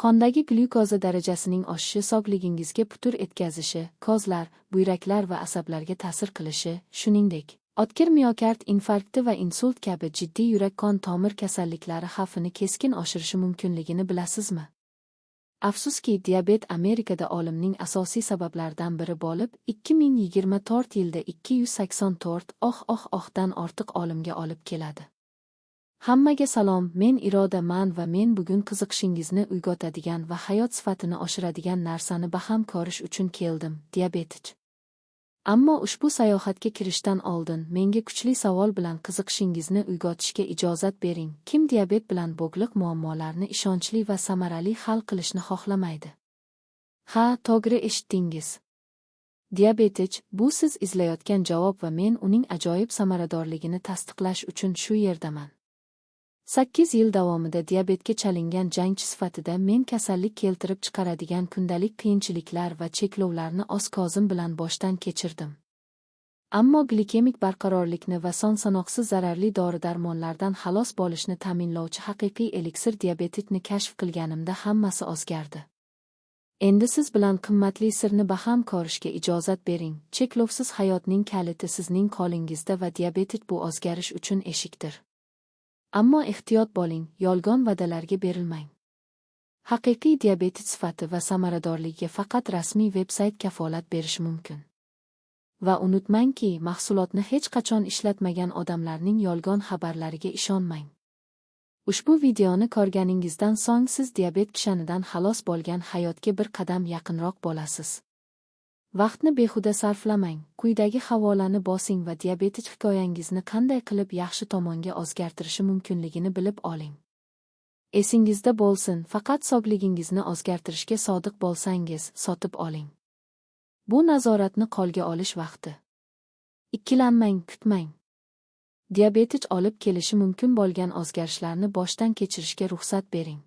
Qondagi glyukoza darajasining oshishi sog'ligingizga putur etkazishi, ko'zlar, buyraklar va asablarga ta'sir qilishi, shuningdek, o'tkir miokard infarkti va insult kabi jiddiy yurak-qon tomir kasalliklari xavfini keskin oshirishi mumkinligini bilasizmi? Afsuski, diabet Amerikada o'limning asosiy sabablaridan biri bo'lib, 2024 yilda 284 000 dan ortiq o'limga olib keladi. Hammaga salom, men Irodaman va men bugun qiziqishingizni uyg'otadigan va hayot sifatini oshiradigan narsani baham ko'rish uchun keldim, diabet. Ammo ushbu sayohatga kirishdan oldin menga kuchli savol bilan qiziqishingizni uyg'otishga ijozat bering. Kim diabet bilan bog'liq muammolarni ishonchli va samarali hal qilishni xohlamaydi? Ha, to'g'ri eshitdingiz. Diabetich bu siz izlayotgan javob va men uning ajoyib samaradorligini tasdiqlash uchun shu yerdaman. 8 yil davomida diabetga chalingan jangchi sifatida men kasallik keltirib chiqaradigan kundalik qiyinchiliklar va cheklovlarni o'z ko'zim bilan boshdan kechirdim. Ammo glikemik barqarorlikni va son sanoqsiz zararli dori-darmonlardan xalos bo'lishni ta'minlovchi haqiqiy eliksir diabetitni kashf qilganimda hammasi o'zgardi. Endi siz bilan qimmatli sirni baham ko'rishga ijozat bering. Cheklovsiz hayotning kaliti sizning qo'lingizda va diabetit bu o'zgarish uchun eshikdir. Ammo ehtiyot bo'ling, yolg'on va'dalarga berilmang. Haqiqiy diabetit sifati va samaradorligiga faqat rasmiy veb-sayt kafolat berishi mumkin. Va unutmangki, mahsulotni hech qachon ishlatmagan odamlarning yolg'on xabarlariga ishonmang. Ushbu videoni ko'rganingizdan so'ng siz diabet kishanidan xalos bo'lgan hayotga bir qadam yaqinroq bo'lasiz. Vaqtni behuda sarflamang, quyidagi havolani bosing va diabetik hikoyangizni qanday qilib yaxshi tomonga o'zgartirishi mumkinligini bilib oling. Esingizda bo'lsin, faqat sog'ligingizni o'zgartirishga sodiq bo'lsangiz, sotib oling. Bu nazoratni qo'lga olish vaqti. Ikkilanmang, kutmang. Diabetik olib kelishi mumkin bo'lgan o'zgarishlarni boshdan kechirishga ruxsat bering.